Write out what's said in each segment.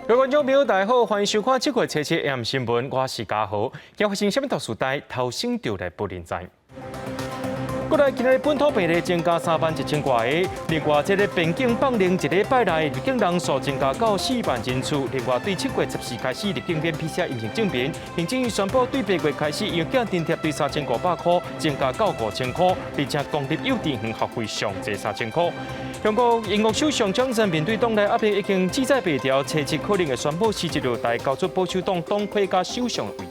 各位觀眾朋友，大家好，歡迎收看這個七七 AM 新聞，我是嘉豪。今發生啥物特殊代，頭先就來報您知。國內今日本土病例增加3萬1千外个，另外這个邊境放令一禮拜內入境人數增加到4萬人次。另外對7月14開始入境免 PCR 陰性證明，行政院宣布對8月開始藥檢津貼對3500箍增加到5000箍，而且公立幼稚園學費上濟3000箍。英國英國首相強森面對黨內壓力已經志在必得，初七可能會宣布辭職落台，交出保守黨黨魁佮首相的位置。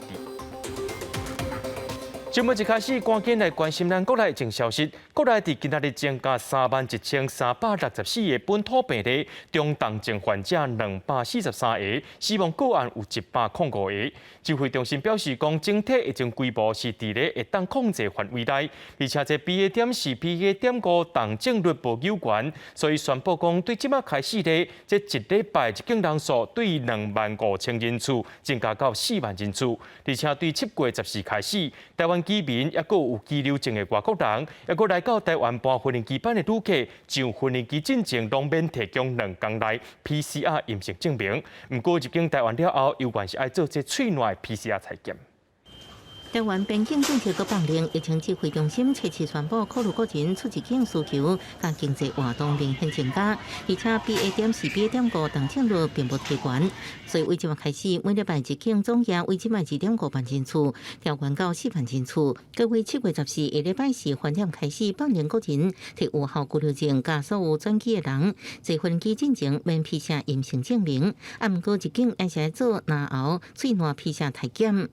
節目一開始，趕緊來關心咱國內疫情消息。國內佇今仔日增加31,364個本土病例，中重症患者243個，死亡個案有105個。指揮中心表示，講整體疫情規模是佇咧會當控制範圍內，而且這 BA.4、BA.5重症率無有關，所以宣布講對這馬開始咧，這一禮拜入境人數對2萬5千人次增加到4萬人次，而且對7月14開始，台灣居民抑閣有居留證的外國人，抑閣來到台灣搬訓練機班的旅客，上訓練機進前攏免提供2工內 PCR 陰性證明。毋過入境台灣了後，猶原是愛做這喙內 PCR 採檢。台灣邊境政策閣放令，疫情指揮中心初七宣布，考慮個人出入境需求佮經濟活動明顯增加，而且 BA.4、BA.5重症率並無提懸，所以為這馬開始，每禮拜入境總額為這馬2.5萬人次，調懸到4萬人次。閣為7月14下禮拜四翻點開始，放令個人提有效居留證佮所有轉機的人，坐飛機進前免 PCR 陰性證明，啊，毋過入境還是愛做咽喉、喙瀾 PCR 篩檢。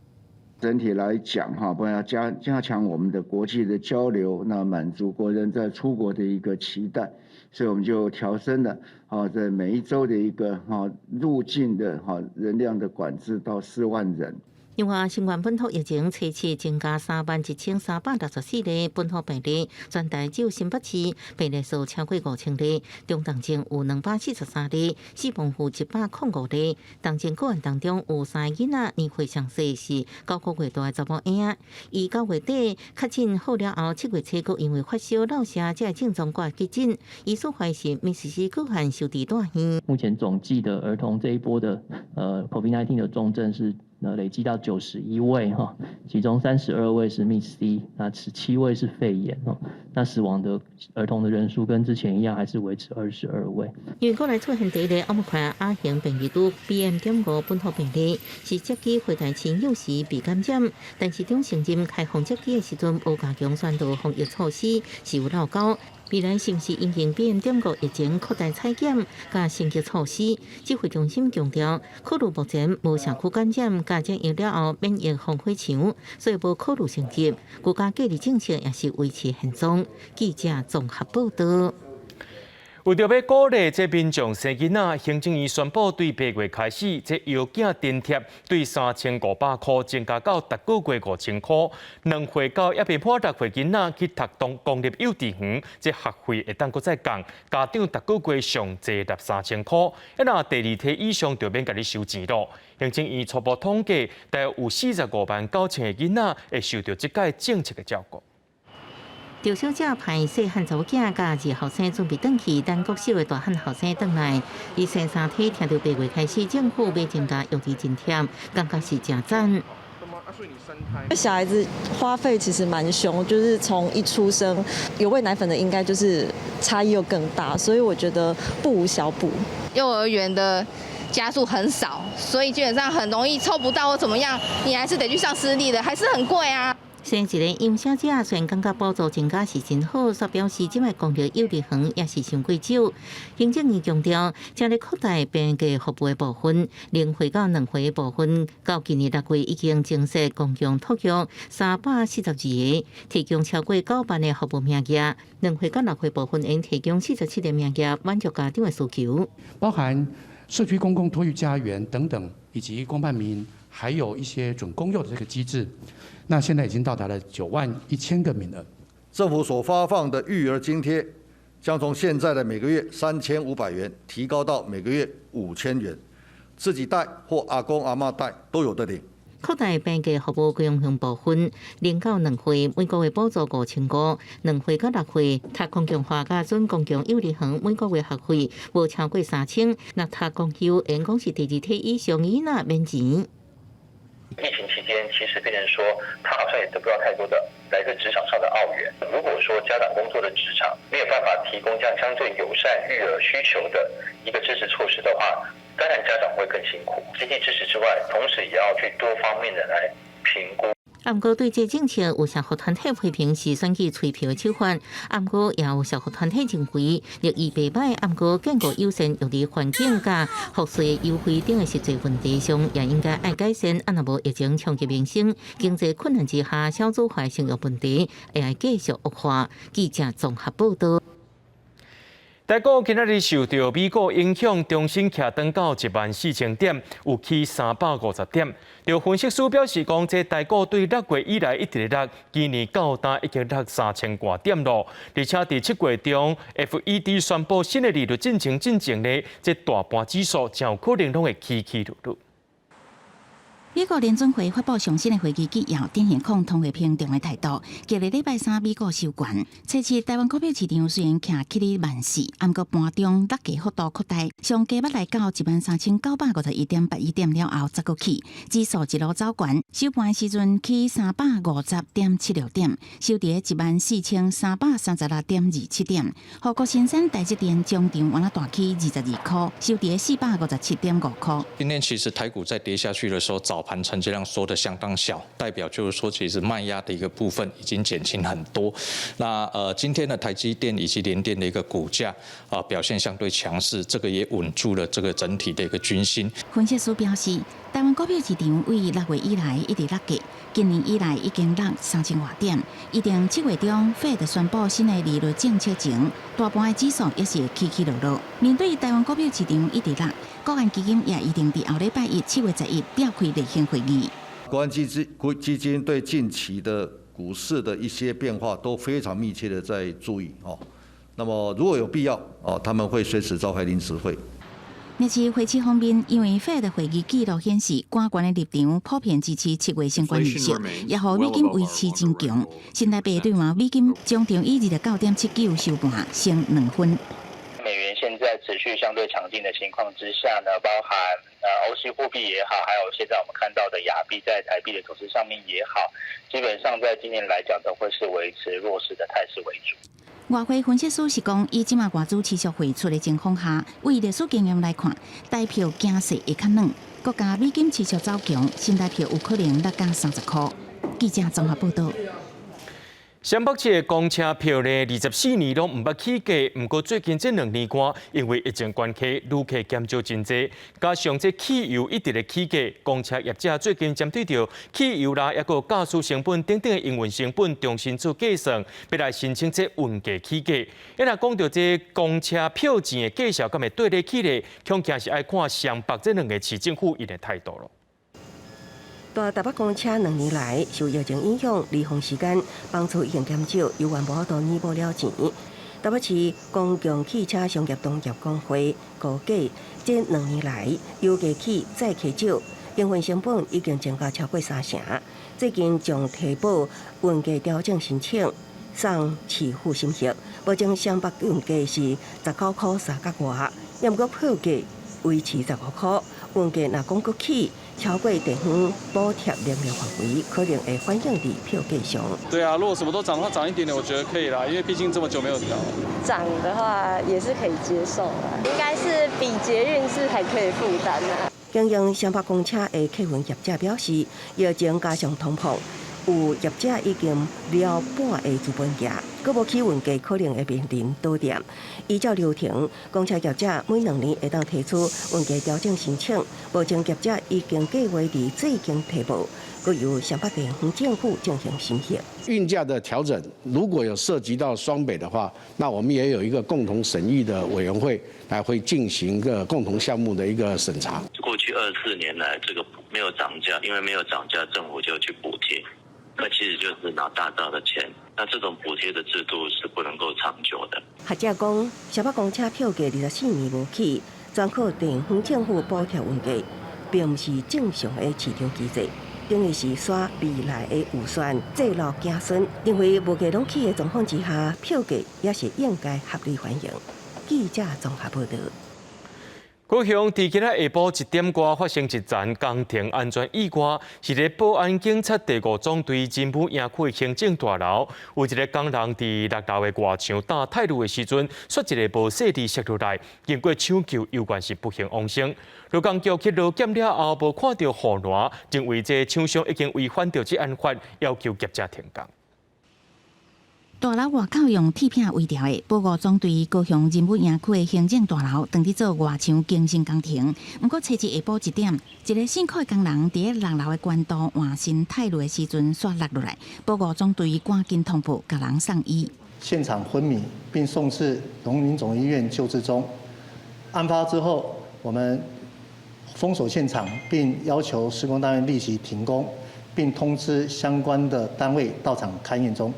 整體來講，哈，不要加強我們的國際的交流，那滿足國人在出國的一個期待，所以我們就調升了，啊，在每一周的一個哈入境的哈人量的管制到4萬人。另外，新冠本土疫情初七增加31,364例本土病例，全台只有新北市病例數超過5000例，中重症有243例，死亡有105例。重症個案當中有三个囡仔年歲上細是9個月大的查某嬰仔，伊9月底確診好了後，7月初閣因為發燒、落瀉這个症狀掛急診，醫師懷疑 MIS-C 個案收治住院。目前總計的兒童這一波的COVID-19 的重症是累計到91位哈，其中32位是 MIS-C，那17位是肺炎哦。那死亡的兒童的人數跟之前一樣，還是維持22位。因為國內出現第一例奧密克戎亞型變異株 BM.5本土病例，是接機回台親幼時被感染，但是中承認開放接機的時陣無加強宣導防疫措施，是有漏勾。未來是毋是因應 BM.5疫情擴大採檢佮升級措施？指揮中心強調，考慮目前無社區感染，佮染疫了後免疫防火牆，所以無考慮升級。國家隔離政策也是維持現狀。記者綜合報道。為著欲鼓勵這民眾生囡仔，行政院宣布對8月開始，這藥檢津貼對3500箍增加到逐個月5000箍。2歲到猶未滿6歲囡仔去讀公立幼稚園，這學費會當閣再降，家長逐個月上濟納3000箍。啊若第二胎以上就免共你收錢囉。行政院初步統計，大約有45萬9千个囡仔會受著這擺政策的照顧。趙小姐派細漢查某囝佮二後生準備轉去，等國小的大漢後生轉來。伊生三胎，聽著八月開始政府欲增加育兒津貼，感覺是誠讚。小孩子花費其實蠻兇，就是從一出生有餵奶粉的，應該就是差異又更大，所以我覺得不無小補。幼兒園的家數很少，所以基本上很容易湊不到或怎麼樣，你還是得去上私立的，還是很貴啊。生一个楊小姐雖然感覺補助增加是真好，卻表示這擺公立幼兒園也是傷過少。行政院強調，正咧擴大病假服務的部分，0歲到2歲的部分，到今年6月已經增設公共托育342个，提供超過9萬个服務名額。2歲到6歲部分應提供47個名額，滿足家長的需求。包含社區公共托育家園等等，以及公辦民，還有一些準公幼的這個機制。那現在已經到達了9萬1千個名額。政府所發放的育兒津貼將從現在的每個月3500元提高到每個月5000元，自己帶或阿公阿嬤帶都有得領。擴大病假服務規項部分，0到2歲每個月補助5500，2歲到6歲讀公共化佮準公共幼兒園每個月學費無超過3000，若讀公幼，應講是第二梯以上囡仔免錢。疫情期間，其實變成說，他好像也得不到太多的來自職場上的澳援。如果說家長工作的職場沒有辦法提供這樣相對友善育兒需求的一個支持措施的話，當然家長會更辛苦。經濟支持之外，同時也要去多方面的來評估。啊，毋過對這政策有社福團體批評是選舉催票的手法。啊，毋過也有社福團體認為，立意袂䆀，啊，毋過建國優先用佇環境佮賦稅優惠等的實際問題上，也應該愛改善。啊，若無疫情衝擊民生，經濟困難之下，少子化生育問題會愛繼續惡化。記者綜合報道。台股今仔日受著美股影響，重新徛轉到14,000點，有起350點。著分析師表示講，這台股對6月以來一直落，今年到今已經落3000外點囉。而且佇7月中，FED 宣布新的利率政策進前呢，這大盤指數真有可能攏會起起落落。美國聯準會發布上新的會議紀要，展現抗通貨膨脹的態度。隔日禮拜三，美股收懸，初七台灣股票市場雖然徛起佇萬四，毋過盤中落價幅度擴大，上低捌來到13,951.81點了後，才閣起，指數一路走懸，收盤時陣起350.76點，收佇14,336.27點。護國神山台積電終場敢若大起22箍，收佇457.5箍。今天其實台股在跌下去的時候，早盤成交量縮得相當小，代表就是說，其實賣壓的一個部分已經減輕很多。那今天的台積電以及聯電的一個股價啊表現相對強勢，這個也穩住了這個整體的一個軍心。分析師表示，台灣股票市場對6月以來一直落價，今年以來已經落3000外點。預定7月中，Fed 宣布新的利率政策前，大盤的指數也是會起起落落。面對台灣股票市場一直落，國安基金也預定佇後禮拜一7月11召開例行會議。國安基金對近期的股市的一些變化都非常密切的在注意哦。那麼如果有必要哦，他們會隨時召開臨時會。若是匯市方面，因為 Fed 會議記錄顯示，官員的立場普遍支持7月升懸利息，也予美金維持真強。新台幣對換美金終場以29.79收盤，升2分。美元現在持續相對強勁的情況之下呢，包含歐系貨幣也好，還有現在我們看到的亞幣在台幣的走勢上面也好，基本上在今年來講都會是維持弱勢的態勢為主。外匯分析師是講，以這馬外資持續匯出的情況下，以歷史經驗來看，台票走勢會較軟，閣加美金持續走強，新台票有可能落價30箍。記者綜合報道。雙北市的公車票呢，24年攏毋捌起價，毋過最近這2年外，因為疫情關係，旅客減少真濟，加上這汽油一直咧起價，公車業者最近針對著汽油啦，抑閣駕駛成本等等的營運成本重新做計算，欲來申請這運價起價。啊若講著這公車票錢的價數，敢會對得起咧？恐驚是愛看雙北這兩个市政府𪜶的態度囉。大台北公車2年來受疫情影響，離峰時間班次已經減少，猶原無法度彌補了錢。台北市公共汽車商業同業公會估計，這兩年來油價起載客少，營運成本已經增加超過三成。最近將提報運價調整申請送市府審核，目前雙北運價是19箍3角外，毋過票價維持15箍，運價若講閣起，超過地方補貼能力範圍，可能會反映佇票價上。對啊，如果什麼都漲的話，漲一點點，我覺得可以啦，因為畢竟這麼久沒有調。漲的話也是可以接受啦，應該是比捷運是還可以負擔啦。經營雙北公車的客運業者表示，疫情加上通膨，有業者已經了半的資本額，閣無起運價可能會面臨倒店。依照流程，公車業者每2年會當提出運價調整申請，目前業者已經計劃佇最近提報，閣由雙北地方政府進行審核。運價的調整，如果有涉及到雙北的話，那我們也有一個共同審議的委員會，來會進行一個共同項目的一個審查。過去24年來，這個沒有漲價，因為沒有漲價，政府就去補貼。那其實就是拿大家的錢，那這種補貼的制度是不能夠長久的。學者講，雙北公車票價24年無起，全靠地方政府補貼運價，並毋是正常的市場機制。等於是刷未來的預算，債留子孫。認為物價攏起的狀況之下，票價也是應該合理反映。記者綜合報道。高雄佇今仔下晡1點外發生一場工程安全意外，是佇保安警察第五總隊仁武營區的行政大樓，有一个工人佇六樓的外牆搭鐵路的時陣，紲一个無細膩摔落來，經過搶救，猶原是不幸往生。勞工局去勞檢了後，無看著護欄，認為這廠商已經違反著職安法，要求業者停工。大樓外口用鐵片圍牢的，保五總隊高雄仁武營區的行政大樓，當佇做外牆更新工程。毋過，初二下晡1點，一个姓柯的工人佇咧六樓的懸度換新鐵路的時陣，紲落落來。保五總隊趕緊通報，共人送醫。現場昏迷，並送至榮民總醫院救治中。案發之後，我們封鎖現場，並要求施工單位立即停工，並通知相關的單位到場勘驗中。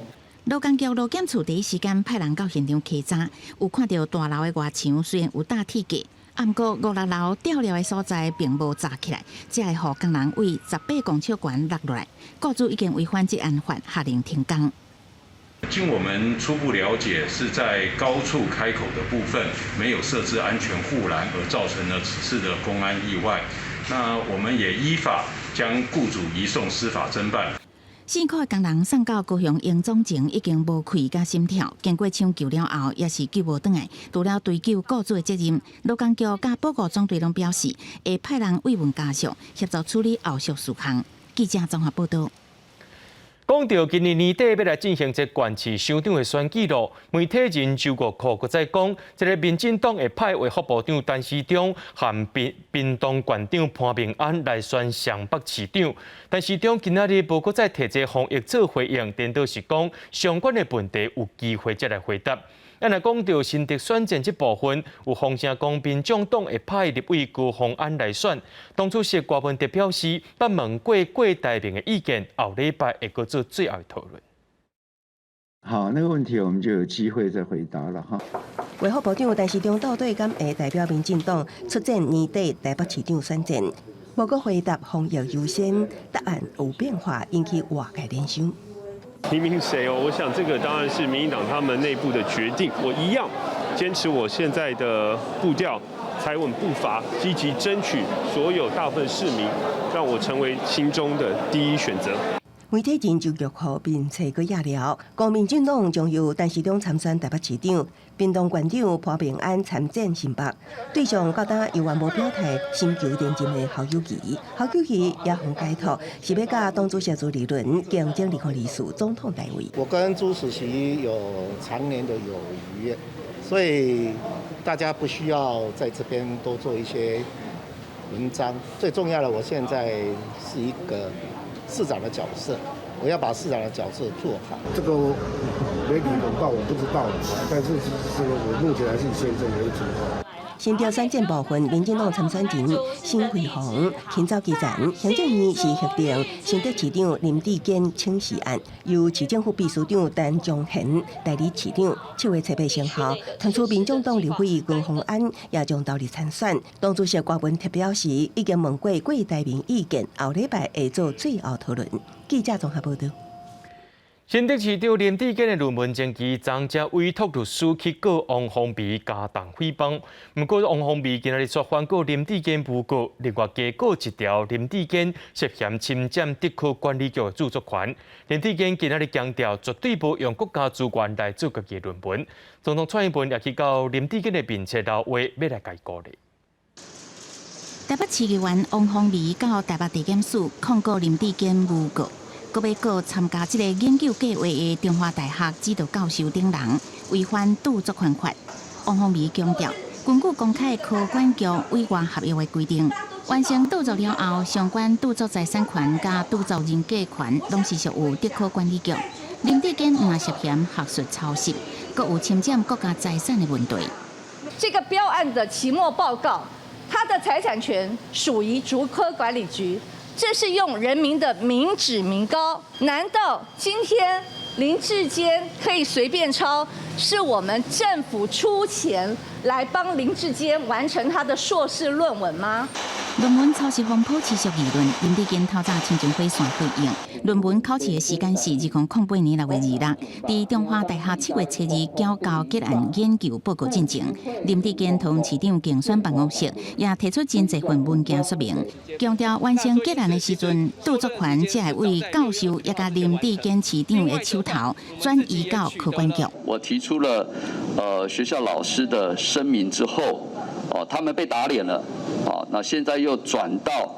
勞工局勞檢處第一時間派人到現場稽查，有看著大樓的外牆雖然有搭鐵架，毋過五六樓吊料的所在並無閘起來，才會予工人對18公尺懸落落來。雇主已經違反職安法，下令停工。經我們初步了解，是在高處開口的部分沒有設置安全護欄，而造成了此次的工安意外。那我們也依法將雇主移送司法偵辦。姓柯的工人送到高雄榮總前已經無氣佮心跳，經過搶救了後，也是救無轉來。除了追究雇主的責任，勞工局佮保五總隊攏表示，會派人慰問家屬，協助處理後續事項。記者綜合報道。講到今年年底欲來進行這縣市首長的選舉囉，媒體人周玉蔻閣再講，這个民進黨會派衛福部長陳時中和屏東縣長潘孟安來選雙北市長。陳時中今仔日無閣再提這防疫做回應，顛倒是講相關的問題有機會才來回答。咱來講到新竹選戰這部分，有風聲講民眾黨會派立委高虹安來選。黨主席郭文哲表示，捌問過郭台銘的意見，後禮拜會閣做最後討論。好，那個問題我們就有機會再回答了哈。衛福部長陳時中到底敢會代表民進黨出戰年底台北市長選戰？無閣回答防疫優先，答案有變化，引起外界聯想。提名誰哦？我想這個當然是民進黨他們內部的決定。我一樣堅持我現在的步調，踩穩步伐，積極爭取所有大部分市民，讓我成為心中的第一選擇。媒體人周玉蔻面冊閣掖了，講民進黨將由陳時中參選台北市長，屏東縣長潘孟安參戰新北。對上到今猶原無表態，尋求連任的侯友宜，侯友宜也予解託，是欲佮黨主席朱立倫競爭2024總統大位。我跟朱主席有長年的友誼，所以大家不需要在這邊多做一些文章。最重要的，我現在是一個市長的角色，我要把市長的角色做好。這個媒體廣告我不知道，但是這個我目前還是以先生為主。新竹選戰部分，民進黨參選人沈慧虹行走基層，行政院是核定新竹市長林智堅請辭案，由市政府秘書長陳宗賢代理市長。7月初8生效，傳出民眾黨立委高虹安也將投入參選。黨主席郭文哲表示，已經問過郭台銘意見，後禮拜會做最後討論。記者綜合報道。新竹市長林智堅的論文前期，昨才委託律師去告王鴻薇加重誹謗。毋過王鴻薇今仔日卻反告林智堅誣告，另外加告一條林智堅涉嫌侵佔竹科管理局的著作權。林智堅今仔日強調，絕對無用國家資源來做家己的論文。總統蔡英文也去到林智堅的面前留話，欲來共伊鼓勵。台北市議員王鴻薇到台北地檢署控告林智堅誣告。閣欲告參加這个研究計劃的中華大學指導教授等人違反著作權法。王鴻薇強調，根據公開科管局委外合約的規定，完成著作了後，相關著作財產權佮著作人格權攏是屬於竹科管理局。林智堅毋但涉嫌學術抄襲，閣有侵佔國家財產的問題。這個標案的期末報告，它的財產權屬於竹科管理局。這是用人民的民脂民膏，難道今天林智堅可以隨便抄？是我們政府出錢來幫林智堅完成他的碩士論文嗎？論文抄襲風波持續議論，林智堅透早聽證會線回應。論文考試的時間是2008年6月26，佇中華大學7月7日繳交結案研究報告進前，林智堅桃園市長競選辦公室也提出真濟份文件說明，強調完成結案的時陣，著作權才會為教授也佮林智堅市長的手頭轉移到科管局。我提出了學校老師的聲明之後，哦，他們被打臉了，哦，那現在又轉到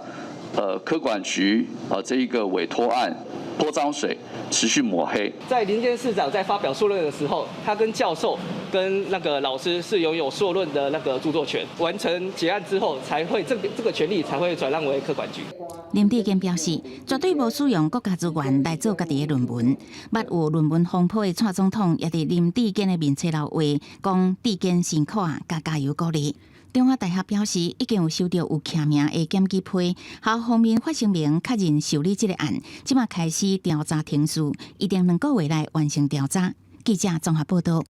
科管局啊這一個委託案潑髒水，持續抹黑。在林堅市長在發表碩論的時候，他跟教授跟那個老師是擁有碩論的那個著作權。完成結案之後，才會這個權利才會轉讓為科管局。林智堅表示，絕對無使用國家資源來做家己的論文。捌有論文風波的蔡總統，也佇林智堅的面冊留話，講智堅辛苦啊，佮加油鼓勵。中華大學表示，已經有收到有簽名的檢舉批，學校方面發聲明確認受理這個案，這馬開始調查程序，一定2個月內完成調查。記者綜合報道。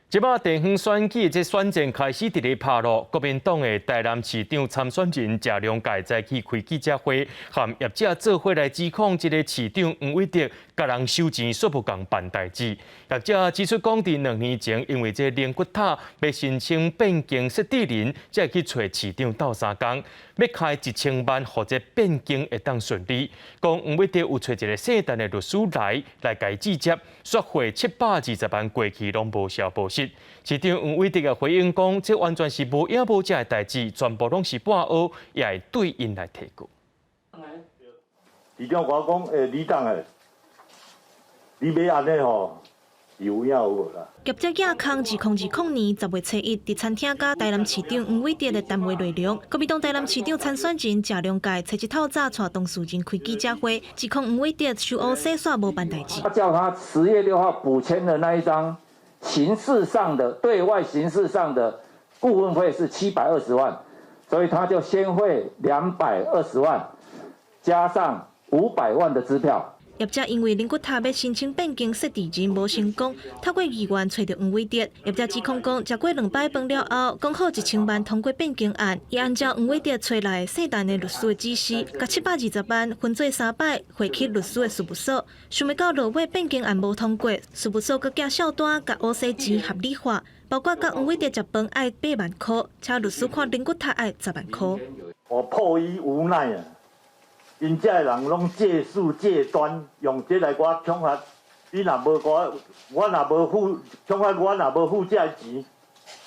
這擺地方選舉這選戰開始佇咧拍囉，國民黨的台南市長參選人謝龍介早起開記者會，和業者做伙來指控這个市長黃偉哲共人收錢，煞無共辦代誌。業者指出講，佇2年前因為這個靈骨塔欲申請變更設置人，才會去揣市長鬥相共，欲開1000萬，予這變更會當順利。講黃偉哲有揣一个姓陳的律師來共伊指接，煞匯720萬過去，攏無消無息。市長黃偉哲的回應講，這完全是無影無跡的代誌，全部攏是半蚵，也會對𪜶來提告。市長共我講，欸，李董欸，你欲按呢吼，有影有無啦？業者寄空2020年10月7日，佇餐廳佮台南市長黃偉哲的談話內容，國民黨台南市長參選人謝龍介，初一透早帶當事人開記者會，指控黃偉哲收烏洗煞無辦代誌。他叫他10月6號補簽的那一張形式上的對外形式上的顧問費是720萬，所以他就先匯220萬，加上500萬的支票。業者因為靈骨塔欲申請變更設置人無成功，透過議員揣著黃偉哲。業者指控講，食過兩擺飯了後，講好1000萬通過變更案，伊按照黃偉哲揣來的姓陳的律師的指示，共720萬分做三擺匯去律師的事務所。想袂到落尾變更案無通過，事務所閣寄數單共烏洗錢合理化，包括共黃偉哲食飯愛8萬箍，請律師看靈骨塔愛10萬箍。我迫於無奈啊！𪜶遮的人攏借勢借端，用這來共我恐嚇。你若無我，我若無付，恐嚇我若無付這个錢，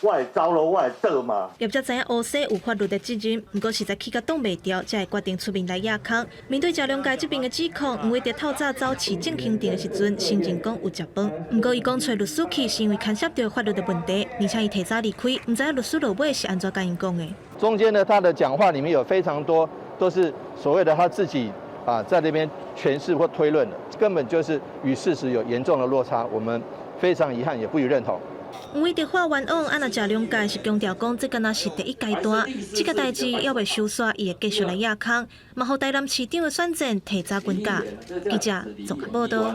我會走路，我會倒嘛。業者知影烏洗有法律的責任，毋過實在氣甲擋袂牢，才會決定出面來掖空。面對謝龍介這邊的指控，黃偉哲透早走市政行程的時陣，承認講有食飯。毋過伊講揣律師去是因為牽涉著法律的問題，而且伊提早離開，毋知影律師落尾是按怎共𪜶講的。中間呢，他的講話裡面有非常多都是所謂的他自己啊，在那邊詮釋或推論的，根本就是與事實有嚴重的落差，我們非常遺憾，也不予認同。黃偉哲喊冤枉，啊若謝龍介是強調講，這敢若是第一階段，這個代誌猶未收煞，伊會繼續來掖空，嘛予台南市長的選戰提早滾架。記者綜合報道。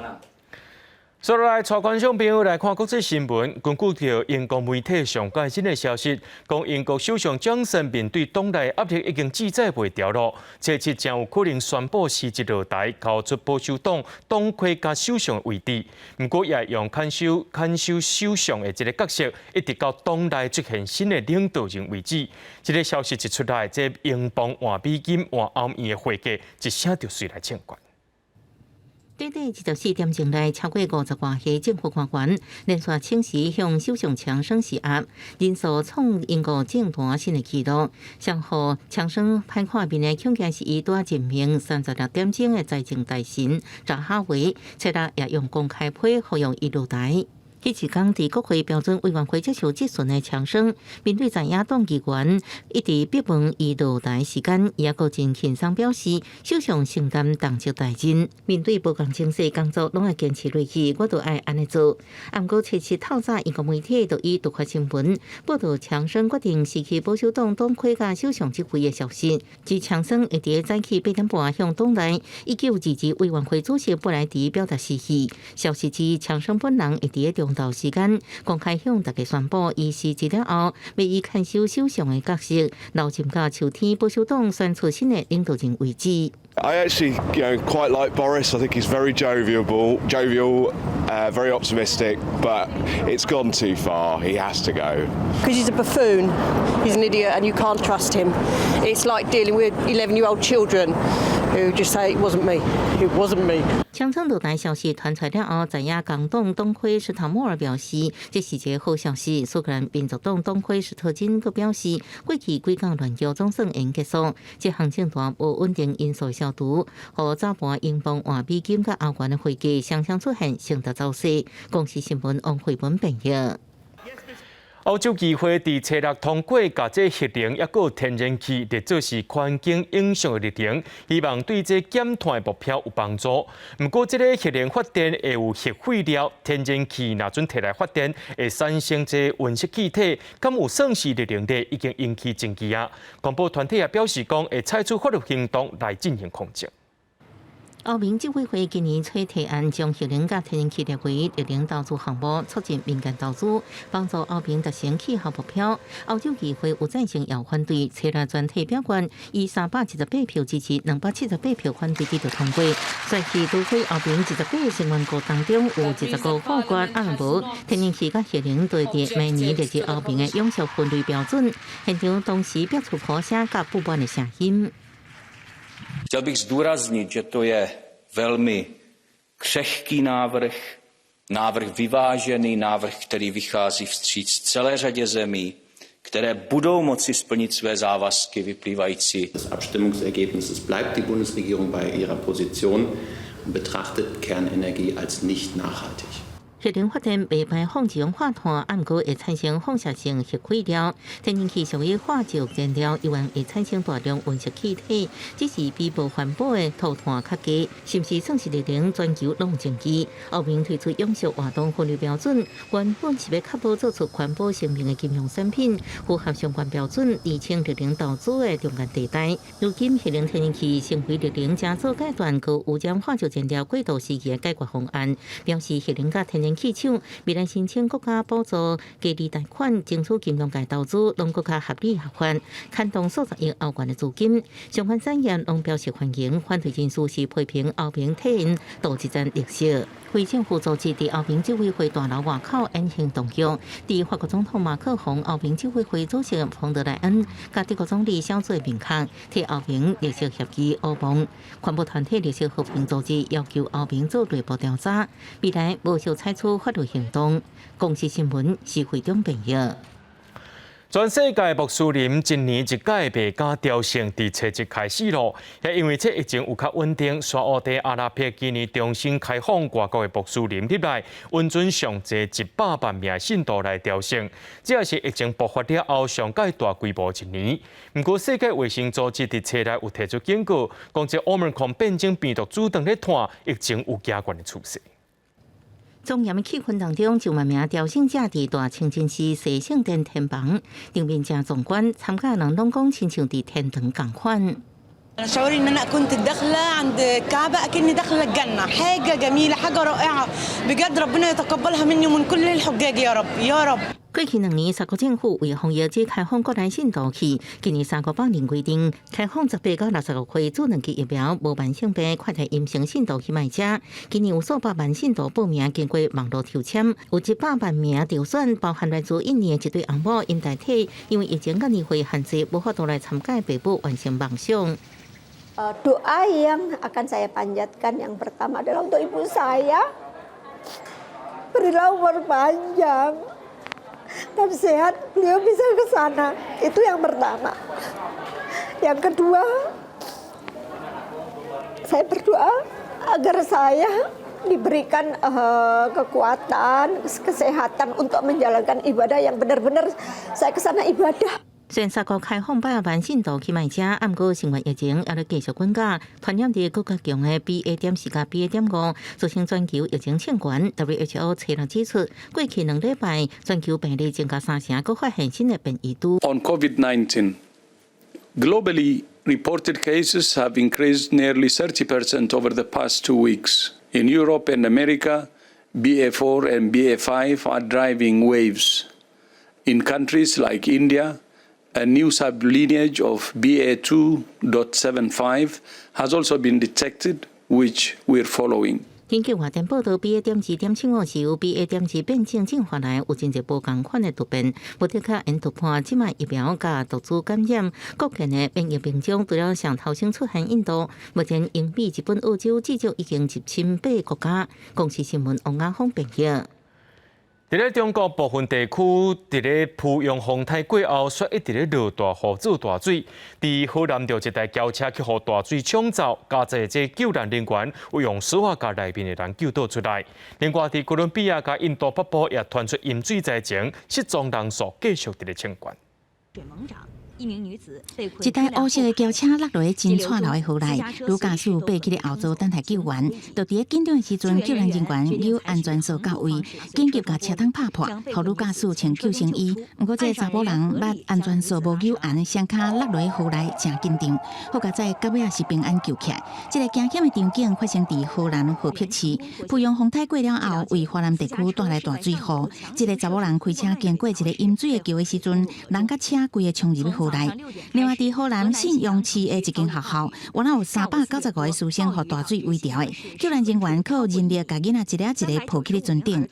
接落來，帶觀眾朋友來看國際新聞。根據著英國媒體上蓋新的消息，講英國首相強生面對黨內壓力已經志在袂牢囉，這次真有可能宣布辭職落台，交出保守黨黨魁佮首相的位置。毋過也用看守首相的這个角色，一直到黨內出現新的領導人為止。這个消息一出來，這英鎊換美金換歐元的匯價一聲就隨來衝懸。短短24點鐘內，超過50外個政府官員連續請辭向首相強生施壓，人數創英國政壇新的紀錄。上予強生歹看面的，恐驚是伊拄任命36點鐘的財政大臣扎哈維，昨日也用公開批呼籲伊落台。彼一工佇國會標準委員會接受質詢的強生，面對在野黨議員一直逼問伊落台時間，伊猶閣真輕鬆表示，首相承擔重責大任，面對無仝情勢工作攏愛堅持落去，我就愛按呢做。毋過初七透早，英國媒體就以獨家新聞報導強生決定辭去保守黨黨魁佮首相職位的消息。指強生會佇早起8點半向黨內1922委員會主席布萊迪表達辭意。消息指強生本人會佇中鐘頭時間，公開向大家宣布，伊辭職了後，欲以牽手首相的角色，留任到秋天保守黨選出新的領導人為止。 I actually quite like Boris. I think he's very jovial, very optimistic. But it's gone too far. He has to go. Because he's a buffoon. He's an idiot, and you can't trust him. It's like dealing with 11-year-old children who just say it wasn't me. It wasn't me. 強生落台消息傳出了後，在野工黨黨魁史塔莫爾表示，這是一個好消息。蘇格蘭民族黨黨魁史特金閣表示，過去幾工亂局總算會結束，這項政壇無穩定因素消除，予早盤英鎊換美金佮歐元的匯價雙雙出現升值走勢。公視新聞王慧文編譯。歐洲議會佇初六通過，共這核能抑閣天然氣列做是環境影響的綠能，希望對這減碳的目標有幫助。毋過，這个核能發電會有核廢料，天然氣若準提來發電，會產生這溫室氣體，敢有算是綠能的，已經引起爭議啊。環保團體也表示講，會採取法律行動來進行抗爭。歐盟執委會今年初提案，將核能佮天然氣列為綠能投資項目，促進民間投資，幫助歐盟達成氣候目標。歐洲議會有贊成也反對，初六全體表決，以378票支持，278票反對得到通過。所以，除非歐盟28個成員國當中有20個否決，啊無天然氣佮核能都會佇明年列入歐盟的永續分類標準。現場當時發出呼聲佮不滿的聲音。 Chtěl bych zdůraznit, že to je velmi křehký návrh, návrh vyvážený, návrh, který vychází vstříc celé řadě zemí, které budou moci splnit své závazky vyplývající des Abstimmungsergebnisses bleibt die Bundesregierung bei ihrer Position und betrachtet Kernenergie als nicht nachhaltig. 核能發電袂排放二氧化碳，毋過會產生放射性核廢料。天然氣屬於化石燃料，依然會產生大量溫室氣體，只是比無環保的塗炭較低。是毋是算是綠能？全球攏爭議。歐盟推出永續活動分類標準，原本是欲確保做出環保聲明的金融產品符合相關標準，釐清綠能投資的中間地帶。如今核能天然氣成為綠能正做階段高污染化石燃料過渡時期的解決方案，表示核能佮天然氣廠未來申請國家補助、低利貸款、爭取金融界投資，攏閣較合理合法，牽動數十億歐元的資金。相關產業攏表示歡迎，反對人士是批評歐盟替𪜶鍍一層綠色。非政府組織佇歐盟執委會大樓外口演行動作，佇法國總統馬克宏、歐盟執委會主席馮德萊恩、佮德國總理蕭茲的面孔，替歐盟綠色協議烏蒙。環保團體綠色和平組織要求歐盟做內部調查，未來無惜採取法律行動。公視新聞施惠中編譯。全世界穆斯林一年一屆麥加朝聖，佇初一開始囉。也因為這疫情有較穩定，沙烏地阿拉伯今年重新開放外國的穆斯林入來，允准上濟100萬名信徒來朝聖。這也是疫情爆發了後上蓋大規模一年。毋過世界衛生組織佇初六有提出警告，講這奧密克戎變種病毒株當咧傳，疫情有加懸的趨勢。莊嚴的氣氛當中，上萬名朝聖者佇大清真寺西聖殿天棚頂面誠壯觀，參加人攏講親像佇天堂仝款。 شعوري ان انا كنت داخله عند الكعبه اكني داخله الجنه، حاجه جميله، حاجه رائعه بجد، ربنا يتقبلها مني ومن كل الحجاج يا رب يا رب。過去2年，沙國政府為防疫只開放國內信徒去。今年三月放任規定，開放18到65歲注兩劑疫苗、無慢性病、快篩陰性信徒去麥加。今年有數百萬信徒報名，經過網路抽籤，有100萬名當選，包含來自印尼的一對翁某，𪜶太太因為疫情佮年歲限制，無法度來參加爸母完成夢想。 Doa yang akan saya panjatkan yang pertama adalah untuk ibu saya. Berilah umur panjang dan sehat, beliau bisa ke sana. Itu yang pertama. Yang kedua, saya berdoa agar saya diberikan kekuatan, kesehatan untuk menjalankan ibadah yang benar-benar saya ke sana ibadah. 雖然沙國開放百萬信徒去麥加，毋過新冠疫情猶咧繼續滾價，傳染力閣較強的 BA.4佮 BA.5，造成全球疫情衝懸。WHO 初六指出，過去2禮拜全球病例增加三成，閣發現新的變異株。 On COVID-19, globally reported cases have increased nearly 30% over the past 2 weeks. In Europe and America, BA4 and BA5 are driving waves. In countries like India, a new sublineage of BA2.75 has also been detected, which we're following. 根據外電報道，BA.2.75是由 BA.2變種進化來，有真濟無仝款的突變。無的確𪜶突破這擺疫苗佮毒株感染，國健的免疫屏障除了上頭先出現印度，目前英美、日本、澳洲至少已經入侵八个國家。公視新聞王亞峰編譯。佇咧中國部分地區，佇咧濮陽風颱過後，煞一直咧落大雨、做大水。佇河南就一台轎車去予大水沖走，加濟這救難人員有用索仔共內面的人救倒出來。另外，佇哥倫比亞佮印度北部也傳出淹水災情，失蹤人數繼續佇咧衝懸。一台烏色的轎車落落去真掣流的河內，女駕駛爬起咧後座等待救援。就佇咧緊張的時陣，救援人員有安全索到位，緊急共車窗拍破，予女駕駛穿救生衣。毋過這个查某人捌安全索無扭絚，雙跤落落去河內，誠緊張。好佳哉，到尾也是平安救起來。這个驚險的場景發生佇河南河北市，濮陽風颱過了後，為華南地區帶來大水雨。這个查某人開車經過一个淹水的橋的時陣，人佮車規个衝入去河內。另外，佇河南信陽市的一間學校，原來有395個師生予大水圍牢的，救援人員靠人力共囡仔一个一个抱起咧船頂。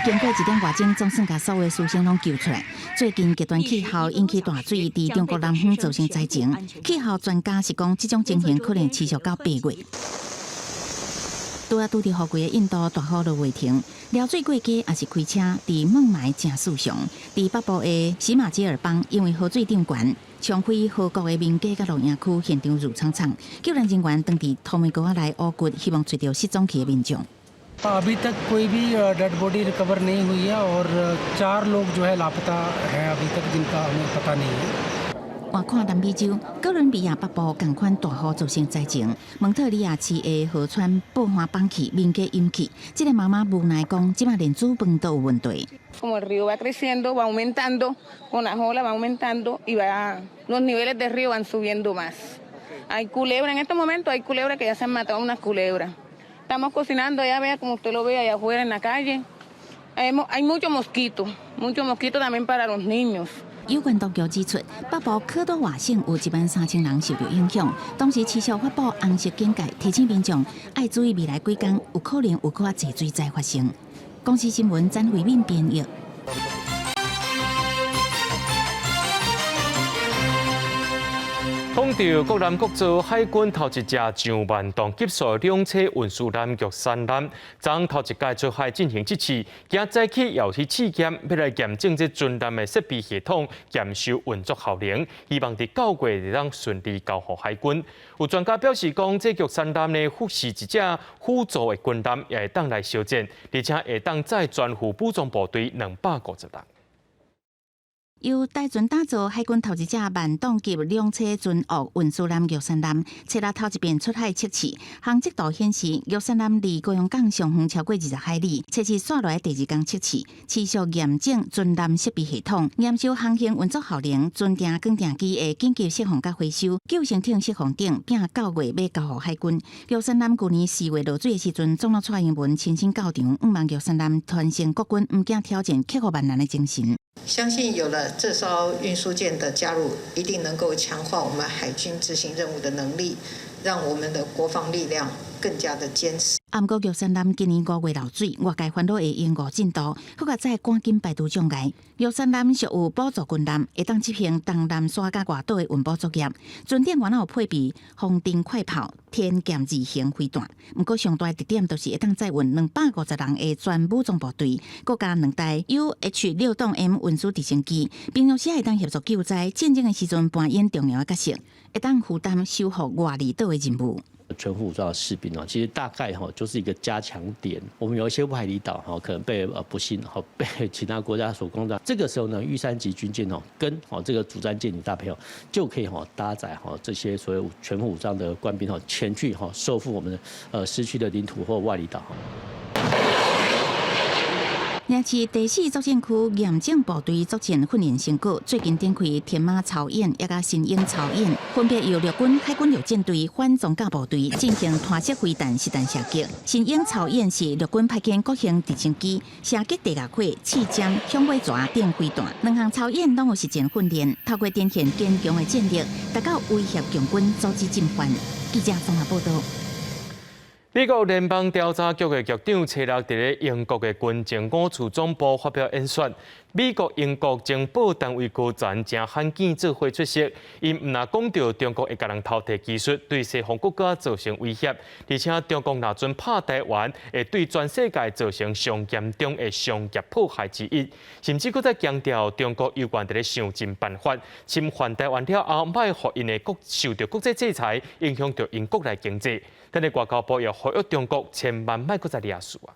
經過一點外鐘，總算共所有師生攏救出來。最近極端氣候引起大水，佇中國南方造成災情。氣候專家是講，這種情形可能持續到8月。拄仔拄佇雨季的印度大雨落袂停，撩水過街抑是開車，佇霧霾誠異常。佇北部的喜馬偕爾邦，因為河水漲懸，沖毀河谷的民家佮露營區，現場挐氅氅。救援人員當佇土暝鍋仔內挖掘，希望揣著失蹤去的民眾。 अभी तक कोई भी dead body recover नहीं हुई है और चार लोग जो है लापता हैं अभी तक जिनका हमें पता नहीं है。換看南美洲，哥倫比亞北部仝款大雨造成災情，蒙特利亞市的河川爆旱崩去，民家淹去。這个媽媽無奈講，這擺連煮飯都有問題。 Como el río va creciendo, va aumentando, con las olas va aumentando y va, los niveles del río van subiendo más. Hay culebra, en estos momentos hay culebra que ya se han matado unas culebras. Estamos cocinando, ya vea como usted lo ve allá afuera en la calle. Hay mucho mosquito, mucho mosquito también para los niños. 有關當局指出，北部科多瓦省有1萬3千人受著影響，當時持續發布紅色警戒，提醒民眾愛注意未來幾工有可能有閣較濟水災發生。公視新聞詹慧敏編譯。講著國南國造海軍頭一隻上萬噸級數兩棲運輸艦玉山艦，昨頭一擺出海進行測試，今早起又去試驗，欲來驗證這船艦的設備系統，驗收運作效能，希望佇9月會當順利交予海軍。有專家表示講，這玉山艦呢，是一隻輔助的軍艦，也會當來相戰，而且會當載全副武裝部隊250人。由台船打造海軍頭一隻萬噸級兩棲船塢運輸艦玉山艦，昨日頭一遍出海測試，航跡圖顯示玉山艦離高雄港上遠超過20海里。測試紲落來第二工測試，持續驗證船艦設備系統，驗收航行運作效能、船埕捲埕機的緊急釋放佮回收、救生艇釋放等，並9月欲交予海軍。玉山艦舊年4月落水的時陣，總統蔡英文親身到場，向望玉山艦傳承國軍毋驚挑戰、克服萬難的精神。相信有了這艘運輸艦的加入，一定能夠強化我們海軍執行任務的能力，讓我們的國防力量更加的堅實。啊，毋過玉山艦今年5月漏水，外界煩惱會延誤進度，好佳哉趕緊排除障礙。玉山艦屬於輔助軍艦，會當執行東南沙佮外島的運補作業。船頂原來有配備風盾快炮、天劍二型飛彈。毋過上大的特點就是會當載運250人的全武裝部隊，閣加兩台 UH-6M 運輸直升機，平常時會當協助救災，戰爭的時陣扮演重要的角色，會當負擔守護外離島的任務。全副武裝的士兵哦，其實大概哈就是一個加強點。我們有一些外離島哈，可能被不幸哈被其他國家所攻佔。這個時候呢，玉山級軍艦哦，跟哦這個主戰艦艇搭配哦，就可以哈搭載哈這些所謂全副武裝的官兵哦，前去哈收復我們的失去的領土或外離島。這是第四作戰區驗證部隊作戰訓練成果，最近展開天馬操演，抑佮神鷹操演，分別由陸軍、海軍陸戰隊、反裝甲部隊進行湠式飛彈實彈射擊。神鷹操演是陸軍派遣各型直升機射擊地下火、刺針、響尾蛇等飛彈。兩項操演攏有實戰訓練，透過展現堅強的戰力，達到威嚇共軍、阻止進犯。記者綜合報道。美國聯邦調查局的局長星期六佇咧英國的軍情五處總部發表演說。美國、英國情報單位高層誠罕見做伙出席，𪜶毋但講著中國會共人偷提技術，對西方國家造成威脅，而且中國若準拍台灣，會對全世界造成上嚴重的商業破壞之一。甚至閣再強調，中國猶原佇咧想盡辦法侵犯台灣了後，莫予𪜶的國受著國際制裁，影響著𪜶國內經濟。但是外交部又呼籲中國千萬莫閣再掠事啊！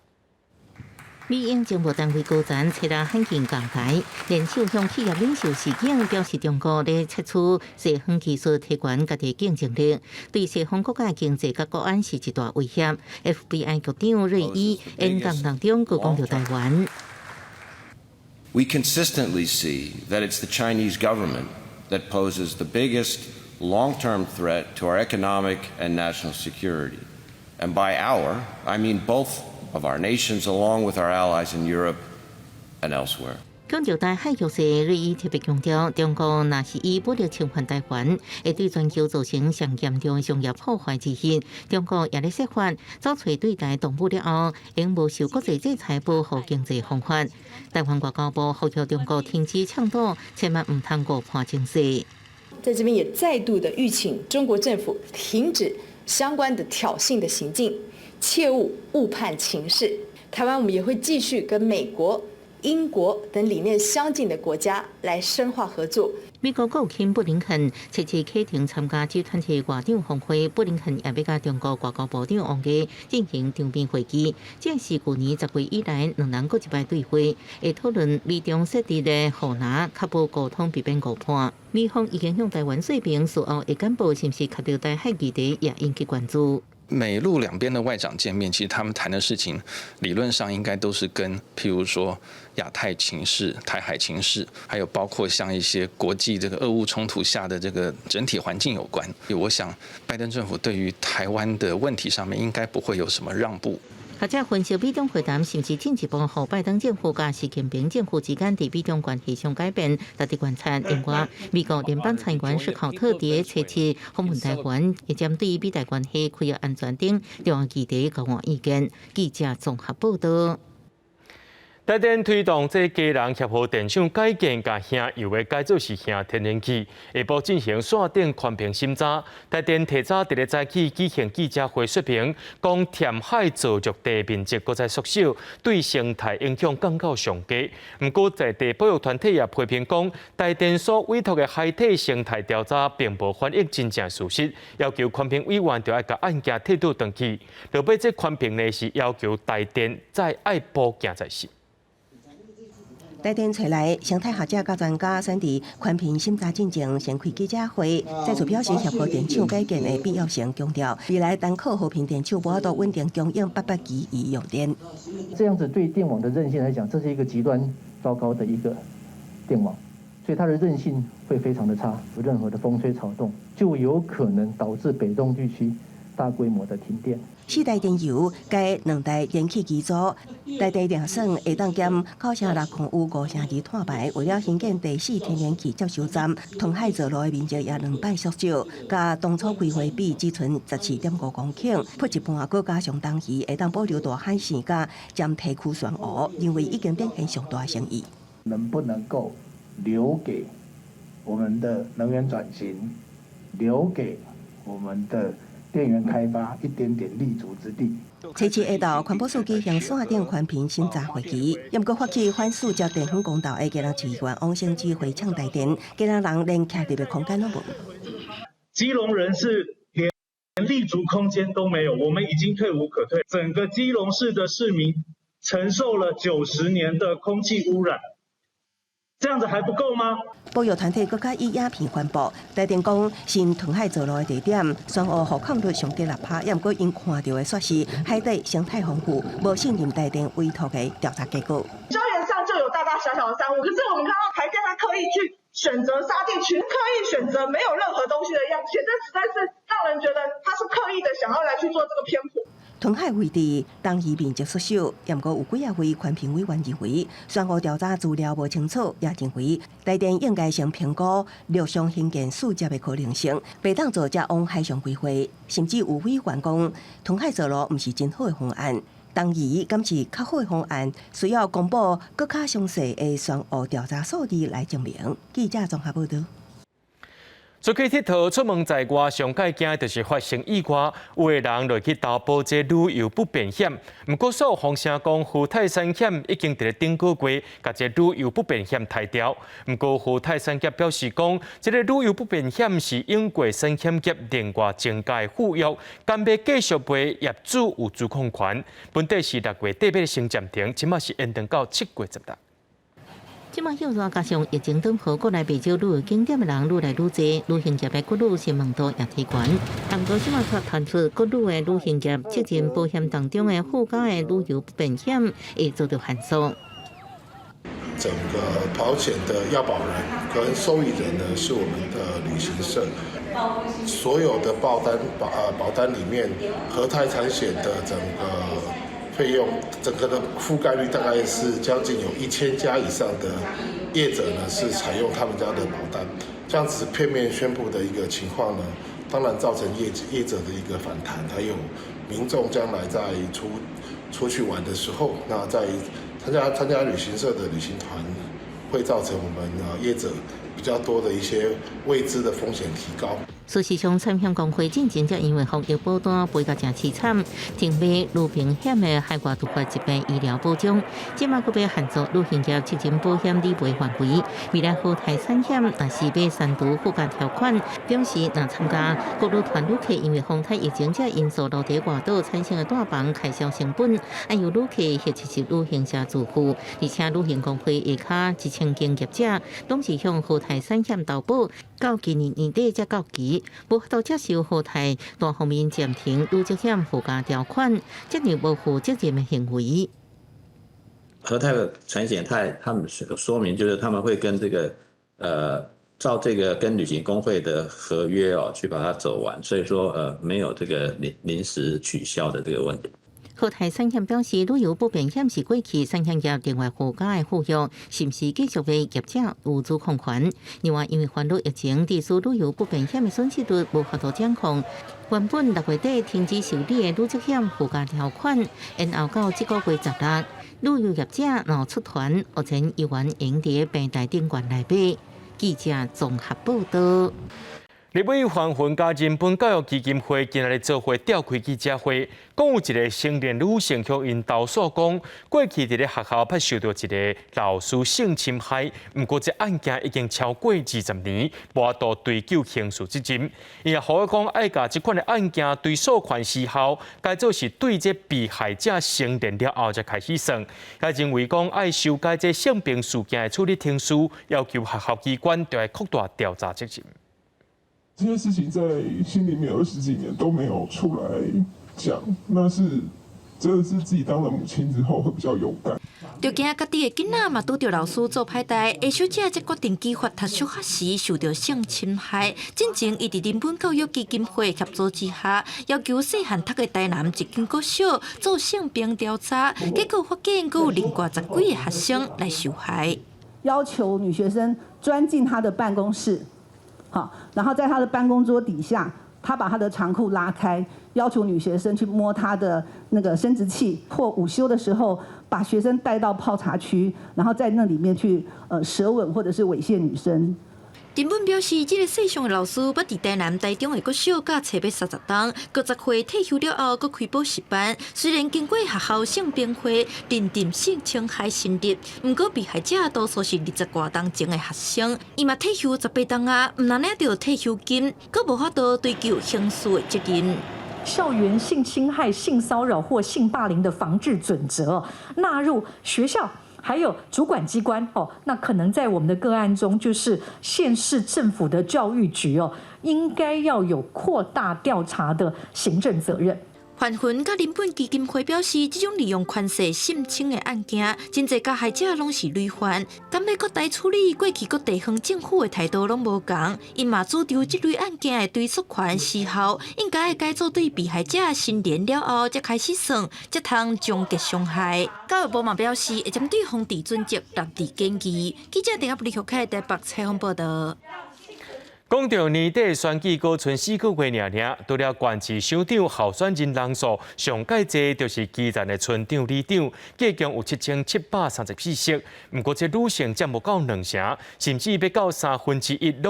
美英情報單位高層星期六罕見仝台，聯手向企業領袖示警，表示中國咧竊取西方技術，提懸家己競爭力，對西方國家經濟佮國安是一大威脅。FBI 局長瑞伊演講當中，閣講著台灣。 We consistently see that it's the Chinese government that poses the biggest long-term threat to our economic and national security. And by our, I mean both of our nations, along with our allies in Europe and elsewhere. 講著台海局勢，瑞伊特別強調，中國若是以武力侵犯台灣，會對全球造成上嚴重的商業破壞之一。中國也咧設法找揣對台動武了後，用無受國際制裁保護經濟方法。台灣外交部呼籲中國停止倡導，千萬毋通誤判情勢。在這邊也再度的籲請中國政府停止相關的挑釁的行徑，切勿誤判情勢。台灣我們也會繼續跟美國、英國等理念相近的國家來深化合作。美國國務卿布林肯這次啟程參加 G20 外長峰會，布林肯也欲佮中國外交部長王毅進行當面會議。這是舊年10月以來兩人閣一擺對話，會討論美中設置的護欄，確保溝通避免誤判。美方已經向台灣說明，事後會檢報是毋是卡著台海議題，也引起關注。美陸兩邊的外長見面，其實他們談的事情，理論上應該都是跟，譬如說亞太情勢、台海情勢，還有包括像一些國際這個俄烏衝突下的這個整體環境有關。我想，拜登政府對於台灣的問題上面，應該不會有什麼讓步。學者分析，美中會談是毋是進一步予拜登政府佮習近平政府之間佇美中關係上改變，值得觀察。另外，美國聯邦參議員史考特佇星期七訪問台灣，會針對美台關係、區域安全等重要議題交換意見。記者綜合報道。台電推動這基隆協和電廠改建，共燃油的改做是燃天然氣，下晡進行線頂環評審查。台電提早佇咧早起舉行記者會說明，講填海造陸地面積閣再縮小，對生態影響降到上低。毋過在地保育團體也批評講，台電所委託的海底生態調查並無反映真正事實，要求環評委員著愛共案件退倒轉去。落尾這環評呢是要求台電再愛補件才是。台電揣來生態學者佮專家選佇環評審查進前先開記者會，再次表示協和電廠改建的必要性，強調未來單靠和平電廠無法度穩定供應800幾億用電。這樣子對電網的韌性來講，這是一個極端糟糕的一個電網，所以它的韌性會非常的差，有任何的風吹草動，就有可能導致北中地區大規模的停電。四台電油加兩台燃氣機組，台地電算會當減9.60有5.2碳排。為了興建第四天然氣接收站，填海造陸的面積也兩擺縮小，佮當初規劃比只賰14.5公頃，鋪一半，閣加上東魚會當保留大海線佮尖堤區漩湖，認為已經展現上大誠意。能不能夠留給我們的能源轉型，留給我們的電源開發一點點立足之地。星期四下晝，環保署舉行線頂環評審查會議，毋過發起反四接電分公投的基隆市議員王成志回嗆台電，基隆人連徛佇的空間攏無。基隆人是連立足空間都沒有，我們已經退無可退。整個基隆市的市民承受了90年的空氣污染，這樣子還不夠嗎？保育團體閣較以影片反駁，台電講新填海造陸的地點，漩湖雨控率上低6%，也毋過𪜶看著的煞是海底生態豐富，無信任台電委託的調查結果。昭大小小的山屋，可是我們看到台電，他刻意去選擇沙地區，刻意選擇沒有任何東西的樣線，這實在是讓人覺得他是刻意的想要來去做這個偏頗。東海位置東移面積縮小，毋過有幾仔位環評委員認為，懸湖調查資料無清楚，也認為台電應該先評估陸上興建四接的可能性，袂當做才往海上規劃。甚至有委員講，通海造陸毋是真好的方案。東移敢是較好的方案，需要公布閣較詳細的懸湖調查數字來證明。記者綜合報導。出去𨑨迌，出門在外，上蓋驚的就是發生意外，有的人就去投保這旅遊不便險。毋過，所有風聲講，和泰產險已經佇咧頂個月，共這旅遊不便險刣掉。毋過，和泰產險表示講，這个旅遊不便險是英國產險業另外增加的附約，敢欲繼續賣，業主有主控權。本底是6月底欲先暫停，這馬是延長到7月16。這馬歇熱加上疫情等號，國內袂少旅遊景點的人愈來愈濟，旅行業的國旅詢問度也提懸。毋過這馬卻傳出國旅的旅行業責任保險當中的附加的旅遊不便險會遭到限縮。整個保險的要保人跟受益人呢，是我們的旅行社。所有的保單保單裡面，和泰產險的整個費用，整個的覆蓋率大概是將近有1000家以上的業者呢，是採用他們家的保單。這樣子片面宣布的一個情況呢，當然造成業者的一個反彈，還有民眾將來在出去玩的時候，那在參加旅行社的旅行團，會造成我們業者比較多的一些未知的風險提高。事實上，產險公會進前才因為防疫保單賠甲誠悽慘，停賣旅平險的海外突發疾病醫療保障，這馬閣欲限縮旅行業責任保險理賠範圍。未來和泰產險若是欲刪除附加條款，表示若參加國旅團旅客因為風颱疫情這因素落佇外島產生的帶房開銷成本，愛由旅客或者是旅行社自負。而且旅行公會下跤1000間業者，攏是向和泰產險投保，到今年年底才到期。無法度接受和泰單方面暫停旅責險附加條款，這樣無負責任的行為。和泰的產險，他們說明就是他們會跟這個照這個跟旅行公會的合約哦，去把它走完，所以說沒有這個臨時取消的這個問題。和泰產險表示，旅遊不便險是過去產險業另外附加的附約，是毋是繼續賣業者有主控權？另外，因為煩惱疫情，致使旅遊不便險的損失率無法度掌控。原本6月底停止受理的旅責險附加條款，延後到這個月16。旅遊業者若出團，目前猶原用佇平台頂懸來買。記者綜合報導。立委黃雲佮人本教育基金會今仔日做伙召開記者會，講有一個成年女性向𪜶投訴講，過去佇咧學校捌受著一个老師性侵害，毋過這案件已經超過20年，無法度追究刑事責任。伊也呼籲講，愛共這款的案件追訴權時效，改做是對這被害者成年了後才開始算。也認為講愛修改這性平事件的處理程序，要求學校機關著愛擴大調查責任。這些事情在心裡面20幾年都沒有出來講，那是真的是自己當了母親之後會比較有感。就驚家己的囡仔嘛拄著老師做歹代，下小姐才決定揭發讀小學時受著性侵害。進前伊佇人本教育基金會協助之下，要求細漢讀的台南一間國小做性平調查，結果發現閣有另外10幾个學生來受害。要求女學生鑽進他的辦公室。好，然後在他的辦公桌底下，他把他的長褲拉開，要求女學生去摸他的那個生殖器，或午休的時候，把學生帶到泡茶區，然後在那裡面去舌吻或者是猥褻女生。根本表示，這个世上的老師捌佇台南、台中的國小教冊欲30冬，50歲退休了後，閣開補習班。雖然經過學校性平會認定性侵害成立，毋過被害者多數是20外冬前的學生，伊嘛退休18冬啊，毋但領著退休金，閣無法度追究刑事的責任。校園性侵害、性騷擾或性霸凌的防治準則納入學校。還有主管機關哦，那可能在我們的個案中，就是縣市政府的教育局哦，應該要有擴大調查的行政責任。環環佮林本基金會表示，這種利用權勢性侵的案件，真濟加害者攏是累犯。敢欲閣代處理，過去各地方政府的態度攏無仝，𪜶嘛主張這類案件的追訴權時效應該改做對被害者成年了後才開始算，才通終結傷害。教育部嘛表示，會針對防治準則納入建議。記者鄭阿布里克台北採訪報導。講到年底選舉，閣賰4個月爾爾，除了縣市首長候選人人數上蓋濟，就是基層的村長、里長，計共有7734席。毋過這女性佔無夠兩成，甚至欲到1/3攏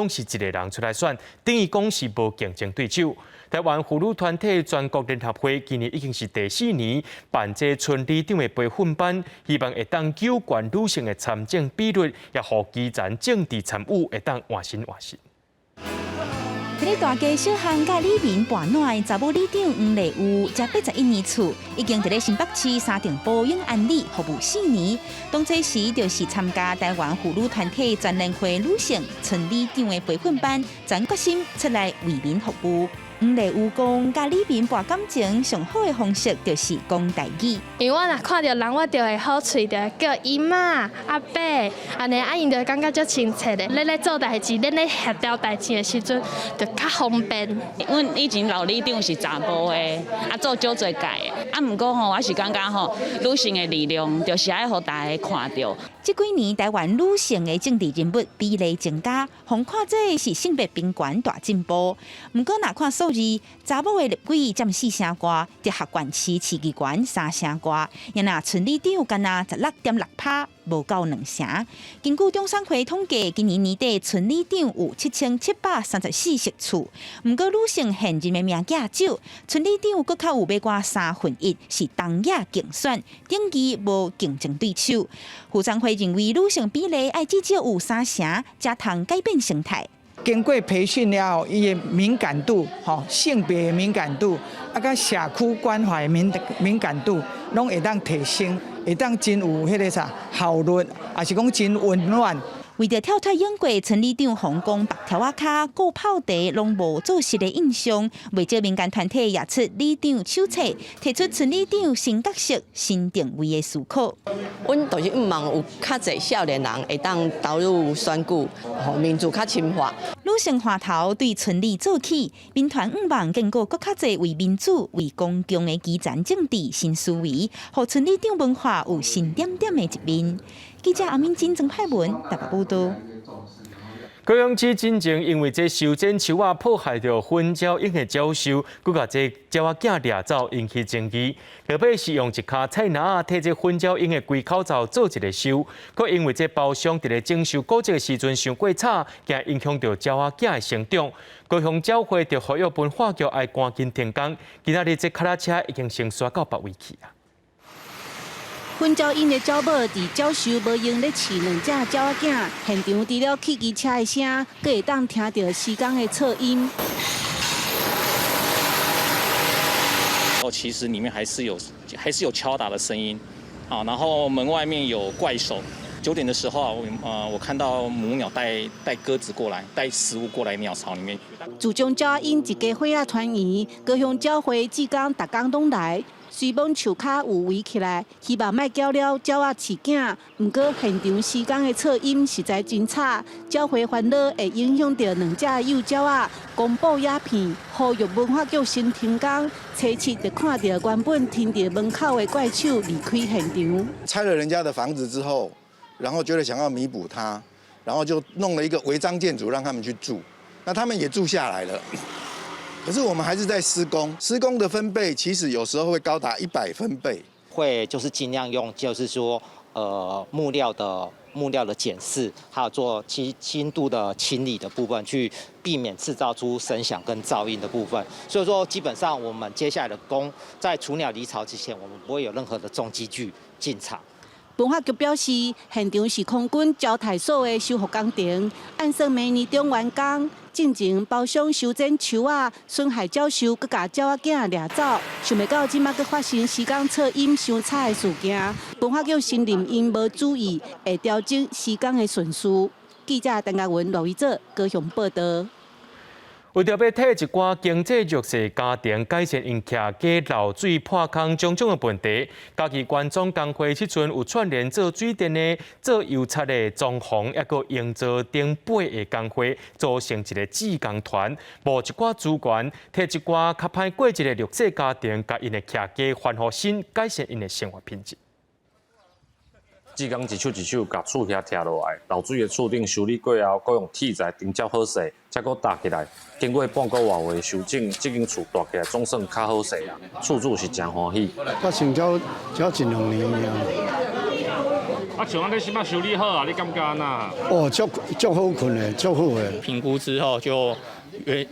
是一個人出來選，等於講是無競爭對手。台灣婦女團體全國聯合會今年已經是第四年辦這村里長的培訓班，希望會當糾懸女性的參政比率，也予基層政治參與會當換新換新。佇咧大街小巷佮里民伴暖的查某里長黃麗有，才81年次，已經佇咧新北市三重埔永安里服務4年。當初時就是參加台灣婦女團體全聯會女性村里長的培訓班，全決心出來為民服務。黃麗有講，佮里民博感情上好的方式就是講台語。因為我若看著人，我就會好喙，就會叫姨媽、阿伯，按呢啊𪜶就會感覺足親切的。咱咧做代誌，咱咧協調代誌的時陣，就較方便。阮以前老里長是查埔的，啊做足濟屆的，啊毋過吼，我是感覺吼，女性的力量就是愛予大家看著。這幾年台灣女性的政治人物比例增加，予人看這是性別平權大進步。毋過若看數字，查某的立委佔4成外，直轄縣市市議員3成外，若村里長干焦16.6%，無夠2成。根據中選會統計，今年年底村里長有7734席次，毋過女性現任的名額少，村里長閣較有欲過1/3是當額競選，等於無競爭對手。婦產會認為女性比例愛至少有3成，才通改變生態。經過培訓了後，伊的敏感度，吼性別的敏感度，啊，佮社區關懷敏感度，攏會當提升，會當真有彼个啥效率，抑是講真溫暖。為著跳脫永過村里長予人講縛柱仔跤、顧泡茶攏無做實的印象，袂少民間團體也出里長手冊，提出村里長新角色、新定位的思考。阮就是向望有較濟少年人會當投入選舉，予民主較深化。女性話頭對村里做起，民團向望建構閣較濟為民主、為公共的基層政治新思維，予村里長文化有新點點的一面。記者阿敏金、曾派文台北報導。高雄市進前因為這修剪樹仔破壞著粉鳥蠅的鳥巢，閣共這鳥仔囝掠走，引起爭議。落尾是用一跤菜籃仔替這粉鳥蠅的歸口罩做一个岫，閣因為這包商佇咧整修古蹟的時陣傷過吵，驚影響著鳥仔囝的成長。高雄鳥會就呼籲文化局愛趕緊停工。今仔日這腳踏車已經先徙到別位去啊。粉鳥蠅的鳥母佇鳥巢無閒咧飼兩隻鳥仔囝，現場除了汽機車的聲，閣會當聽著施工的噪音。哦，其實裡面還是有敲打的聲音，啊，然後門外面有怪手。9點的時候啊，我看到母鳥帶鴿子過來，帶食物過來鳥巢裡面。自從鳥蠅一家伙仔團圓，高雄鳥會志工逐工攏來。雖罔樹跤有圍起來，希望莫攪擾鳥仔飼囝。毋過現場施工的噪音實在真吵，鳥會煩惱會影響著兩隻幼鳥仔。公布影片，呼籲文化局先停工。初七就看著原本停佇門口的怪手離開現場。拆了人家的房子之後，然後覺得想要彌補他，然後就弄了一個違章建築讓他們去住，那他們也住下來了。可是我們還是在施工，施工的分貝其實有時候會高達100分貝。會就是盡量用，就是說，木料的檢視，還有做輕輕度的清理的部分，去避免製造出聲響跟噪音的部分。所以說，基本上我們接下來的工，在雛鳥離巢之前，我們不會有任何的重機具進場。文化局表示，現場是空軍招待所的修復工程，按算明年中完工。進前包商修剪樹仔，損害鳥巢，閣共鳥仔囝掠走，想袂到這馬閣發生施工噪音傷吵的事件。文化局承認𪜶無注意，會調整施工的順序。記者陳嘉文、羅維哲高雄報導。為著欲替一寡經濟弱勢家庭改善𪜶徛家漏水破空種種的問題，嘉義縣總工會這陣有串聯做水電的、做油漆的、裝潢，抑閣營造等8個工會，組成一個志工團，募一寡資源，替一寡較歹過日的弱勢家庭，共𪜶的徛家翻予新，改善𪜶的生活品質。志工一手一手共厝遐拆落來，漏水的厝頂修理過後，閣用鐵材釘接好勢，才閣搭起來。經過半個外月修整，這間厝蹛起來總算較好勢啊！厝主是誠歡喜。我成交才一兩年爾。啊，像按呢這擺修理好啊，你感覺按怎？哦，足足好睏的，足好的。評估之後就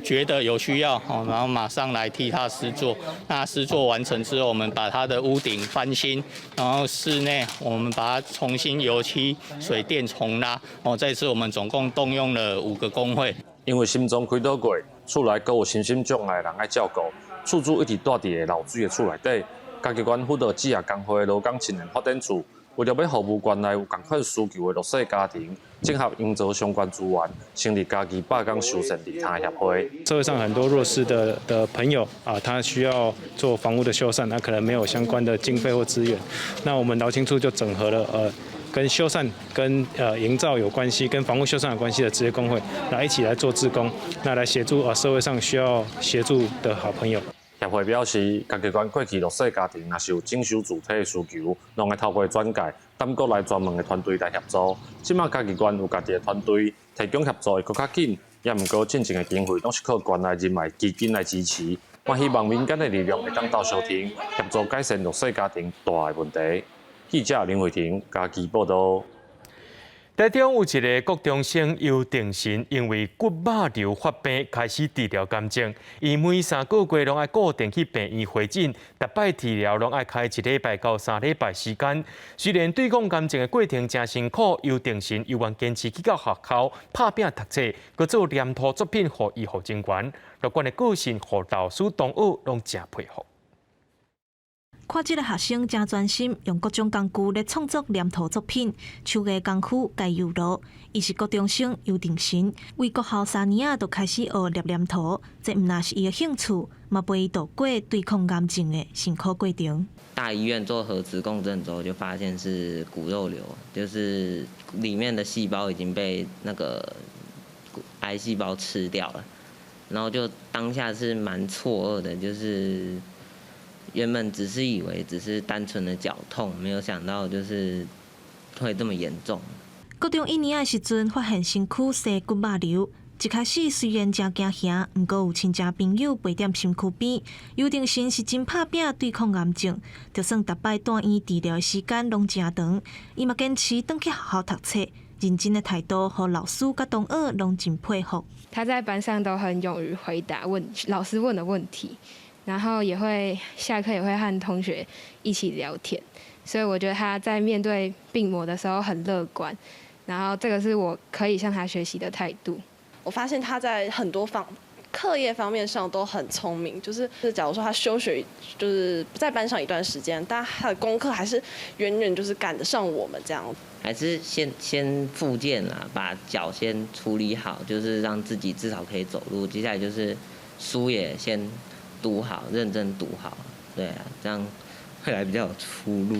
覺得有需要，然後馬上來替他施作。那施作完成之後，我們把他的屋頂翻新，然後室內我們把它重新油漆、水電重拉。哦，這次我們總共動用了5個工會。因為心臟開刀過，厝內閣有身心障礙人愛照顧，厝主一直蹛佇會漏水的厝內底。嘉義縣輔導職業工會勞工青年發展處，為著欲服務縣內有仝款需求的弱勢家庭，整合營造相關資源，成立嘉義罷工修繕利他協會。社會上很多弱勢的朋友啊，他需要做房屋的修繕，那可能沒有相關的經費或資源，那我們勞青處就整合了跟修繕、跟營造有關係、跟房屋修繕有關係的職業工會，來一起來做志工，那來協助啊社會上需要協助的好朋友。協會表示，嘉義縣過去弱勢家庭若是有整修住宅的需求，攏會透過轉介，等國內專門的團隊來協助。這馬嘉義縣有家己的團隊提供協助，會閣較緊。也毋過進前的經費攏是靠縣內人脈基金來支持。我希望民間的力量會當鬥相挺，協助改善弱勢家庭蹛的問題。記者林慧婷嘉義報導。台中有一个國中生游定神，因為骨肉瘤發病，開始治療癌症。伊每3個月攏愛固定去病院回診，逐擺治療攏愛開1禮拜到3禮拜時間。雖然對抗癌症的過程誠辛苦，游定神猶原堅持去到學校拍拚讀冊，閣做黏土作品予醫護人員。樂觀的個性，予老師同學攏誠佩服。看這个學生誠專心，用各種工具來創作黏土作品，手藝功夫加油路。伊是國中生游定神，為國校3年仔就開始學捏黏土，這毋但是伊的興趣，嘛陪伊度過對抗癌症的辛苦過程。大醫院做核磁共振之後，就發現是骨肉瘤，就是裡面的細胞已經被那個癌細胞吃掉了，然後就當下是蠻錯愕的，就是原本只是以為只是單純的腳痛，沒有想到就是會這麼嚴重。國中1年的時陣，發現身軀生骨肉瘤，一開始雖然誠驚嚇，毋過有親戚朋友陪踮身軀邊，游定神是真拍拚對抗癌症，就算逐擺住院治療的時間攏誠長，伊嘛堅持轉去學校讀冊，認真的態度，予老師佮同學攏真佩服。他在班上都很勇於回答問老師問的問題。然後也會下課也會和同學一起聊天，所以我覺得他在面對病魔的時候很樂觀，然後這個是我可以向他學習的態度。我發現他在很多課業方面上都很聰明，就是假如說他休學，就是不在班上一段時間，但他的功課還是遠遠就是趕得上我們這樣。還是先復健啦，把腳先處理好，就是讓自己至少可以走路。接下來就是書也先讀好，認真讀好，對啊，這樣未來比較有出路。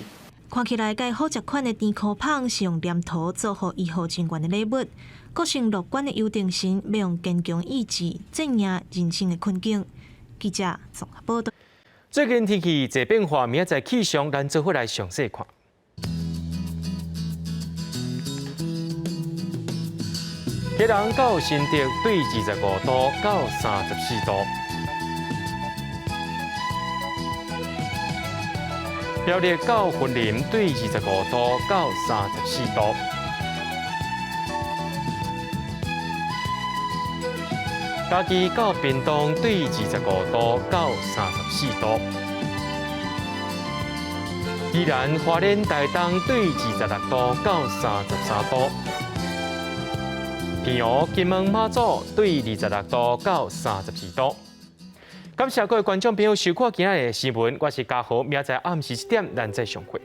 看起來，該好食款的甜箍棒是用黏土做予醫護人員的禮物。個性樂觀的游定神，欲用堅強意志戰贏人生的困境。記者綜合報導。最近天氣濟變化，明仔載氣象，咱做伙來詳細看。基隆到新竹對25度到34度。苗栗到雲林對25度到34度，嘉義到屏東對25度到34度，宜蘭花蓮台東對26度到33度，澎湖金門馬祖對26度到32度。感謝各位觀眾朋友收看今仔日的新聞，我是嘉豪，明仔載暗時7點，咱再相會。